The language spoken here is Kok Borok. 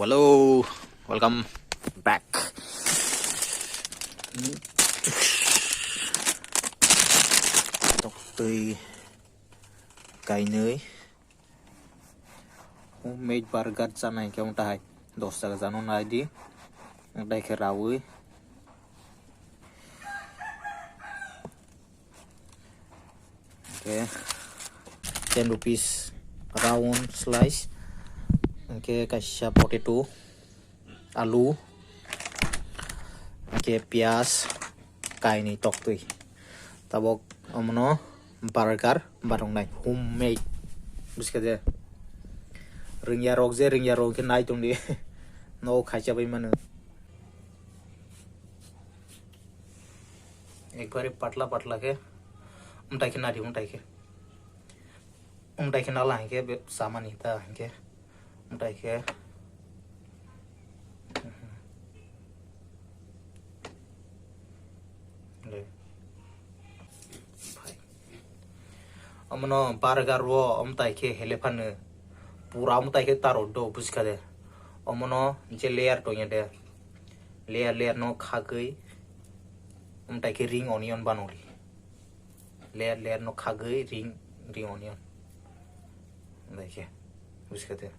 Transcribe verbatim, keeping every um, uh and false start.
Hello, welcome back. Toktwi kainwi. Homemade burger chana hinkhe wng tahai dos taka jano nai di. Wng tai khe rawi. Hinkhe ten rupees round slice. Hinkhe kaisa potato, alu, hinkhe piyaj, kainwi toktwi. Tabok omono burger baroknai homemade. Buskha de. Rwngya rok je, rwngya rok khe nai tongdi. Nogo khaisa bai mano. Ekbare patla patla khe. Mwtai khe nadi mwtai khe. Mwtai khe nala hinkhe be samani ta hinkhe. Mwtai khe. Le. Phai. Omono burger o mwtai khe hele phano. Pura mwtai khe taro do buskha de. Omono je layer tongya de. Layer layer no khagwi. Mwtai khe ring onion banoli. Layer layer no khagwi ring, ring onion. Wngkha khe, buskha de.